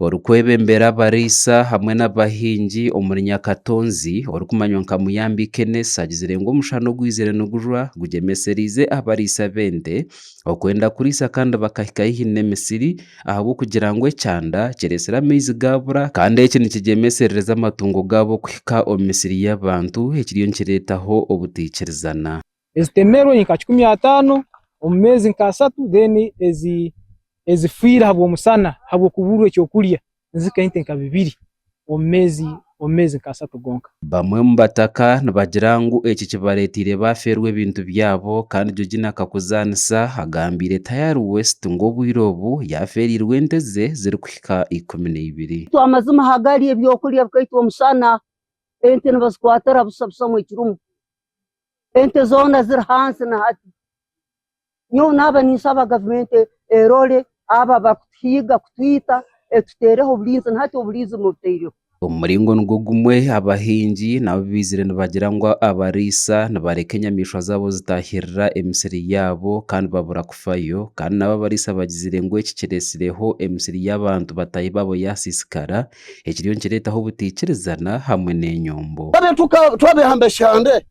Orikwebembera abariisa hamwe n'abahingi omuri Nyakatonzi orikumanywa nka Muyambi Kenneth agizire ngu omushana ogwizire nigujwa gugyemesereize abariisa b'ente okwenda kuriisa kandi bakahika haihi n'emisiri ahabw'okugira ngu ekyanda kiretsire amaizi gaabura kandi eki nikigyemeserereza amatungo gaabo kuhika omu misiri y'abantu ekiriyo nikireetaho obutaikirizana. Ezitemerwe ni nka 15 omu meezi nka ashatu then ezi ezifiire ahabw'omusana ahabw'okuburwa ekyokurya nizihika ente nka bibiri omu meezi omu meezi nk'asatu gonka. Bamwe omu bataka nibagira ngu eki kibareeteire baafeerwa ebintu byabo kandi Georgina Kakuzaanisa agambiire Tayari West ngu obwire obu yaafeereirwe ente ze zirikuhika 12. Itwe amazima ahagali ebyokulya bikaitwa omusana, ente nibazikwatira busa busamu ekirumu. Ente zoona ziri hansi na hati. Nyowe naaba ninsaba gavumenti erore abo abakutuhiiga kutwita etuteereho obulinzi na hati obulinzi mubutaireho. Omu muringo nigwo gumwe, abahingi nabo baizire nibagira ngu abariisa nibareka enyamaishwa zaabo zitaahirira emisiri yaabo kandi babura kufayo kandi nabo abariisa bagizire ngu eki kiretsireho emisiri y'abantu bataahi baabo yaasiisikara ekiriyo nikireetaho obutaikirizana hamwe n'enyombo. Twabihamba eshande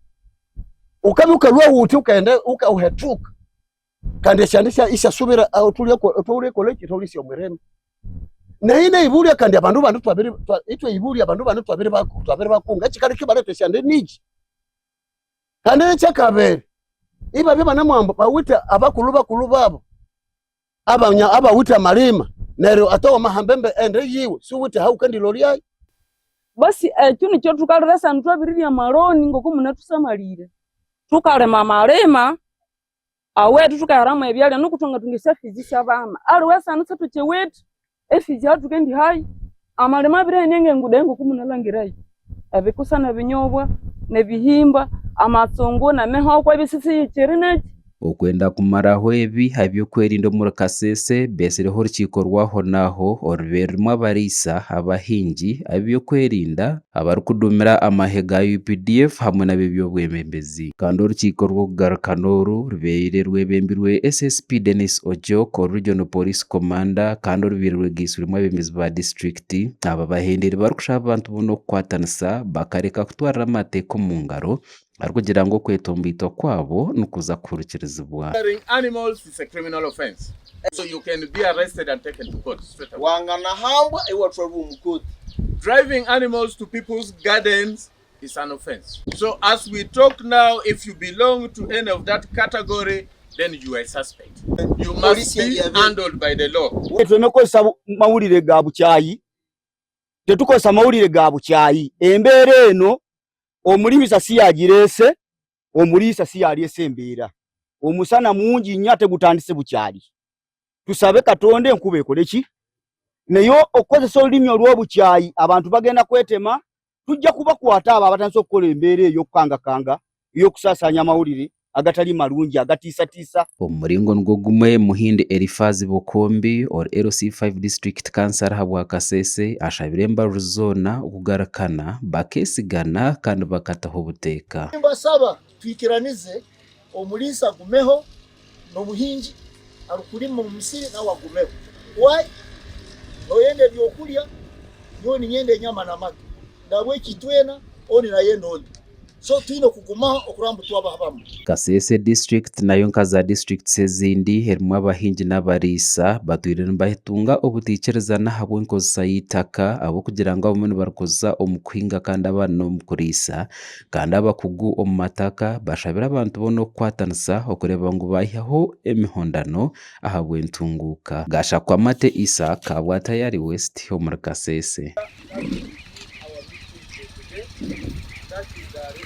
ukabya ukalwa wuti ukaghenda ukawuhethuka kandi esyanda isyasubira aho thulyekolha ki thulhisya omwirima. Nayi neyibulya kandi abandu bano twabiri ithwe yibulya abandu bano twabiribakunga ekikaleka ibaletha esyanda niki? Kandi nekyakabiri ibabya ibanemwamba bawithe abakulhu bakulhu babu abanya abawithe amalima neryo ate wamahamba embe ende yiwe siwithe ahawukandilolyayo. Basi ekyo nikyo thukalira sanu thwabirirya amaloni ngoko munathusamalire. Thukalima amalima awethu thukaheramu ebyalya nuku thwangathunga esyafizi syabana. Aliwe sanu sithukiwithe efizi eyathukendihayo. Amalima abirihenia ngengudo eyi ngoku munalhangirayo. Ebikusa nebinyobwa, nebihimba, amatsungu, nemihoko ebyo sisihikire neki. Okwenda kumaraho ebi ahabw'okwerinda omuri Kasese beetsireho orukiiko rw'ahonaaho orubaire rurimu abariisa, abahingi, ab'eby'okwerinda, abarikuduumira amahe ga UPDF hamwe n'ab'eby'obwebembezi. Kandi orukiiko rw'okugarukana oru rubaire rwebembirwe SSP Denis Ojok ori Regional Police Commander kandi orubaire rwegaitsirwemu abeebembezi ba disiturikiti. Aba bahendeire barikushaba abantu boona okukwatanisa bakareka kutwarira amateeka omu ngaro arikugira ngu okwetomboitwa kwabo nikuza kuhurukirizibwa. Carrying animals is a criminal offence so you can be arrested and taken to court straight away. Wanganahambwa iwathwalwa omu kooti. Driving animals to people's gardens is an offence. So as we talk now if you belong to any of that category then you are a suspect. You must be handled by the law. Tuleme kukozesa mawulire ga bukyayi, tetukozesa mawulire ga bukyayi. Embeera eno Omuliisa si yagireese, omuliisa si yaleese embeera. Omusana mungi nnyo ate gutandise bukyali. Tusabe Katonda enkuba ekole ki? Naye okukozesa olulimi olw'obukyayi abantu bagenda kwetema, tujja kubakwata abo abatandise okukola embeera ey'okukangakanga, ey'okusaasaanya amawulire agatali malungi agatiisatiisa. Omu muringo nigwo gumwe, Muhindi Eliphaz Bukumbi, ori LC5 District Councillor ahabwa Kasese ashabire embaju zoona okugarukana bakesigana kandi bakataho obuteeka. Nimbasaba twikiranize omuliisa agumeho n'omuhingi arikurima omu musiri nawe agumeho. Why? Noyenda ebyokurya, nyowe niinyenda enyama n'amata. Nahabweki itwena oni nayenda ondi. So twine kugumaho okurora ngu twabaho bamwe. Kasese District nayo nka za disiturikiti ezindi erimu abahingi n'abariisa batwire nibatunga obutaikirizana ahabw'enkozesa y'eitaka ahabw'okugira ngu abamwe nibarikozesa omu kuhinga kandi abandi n'omu kuriisa kandi abakugu omu mataka bashabire abantu boona okukwatanisa okureeba ngu baihaho emihondano ahabw'entunguuka. Gashakwamate Isaac, Bwatayari West omuri Kasese.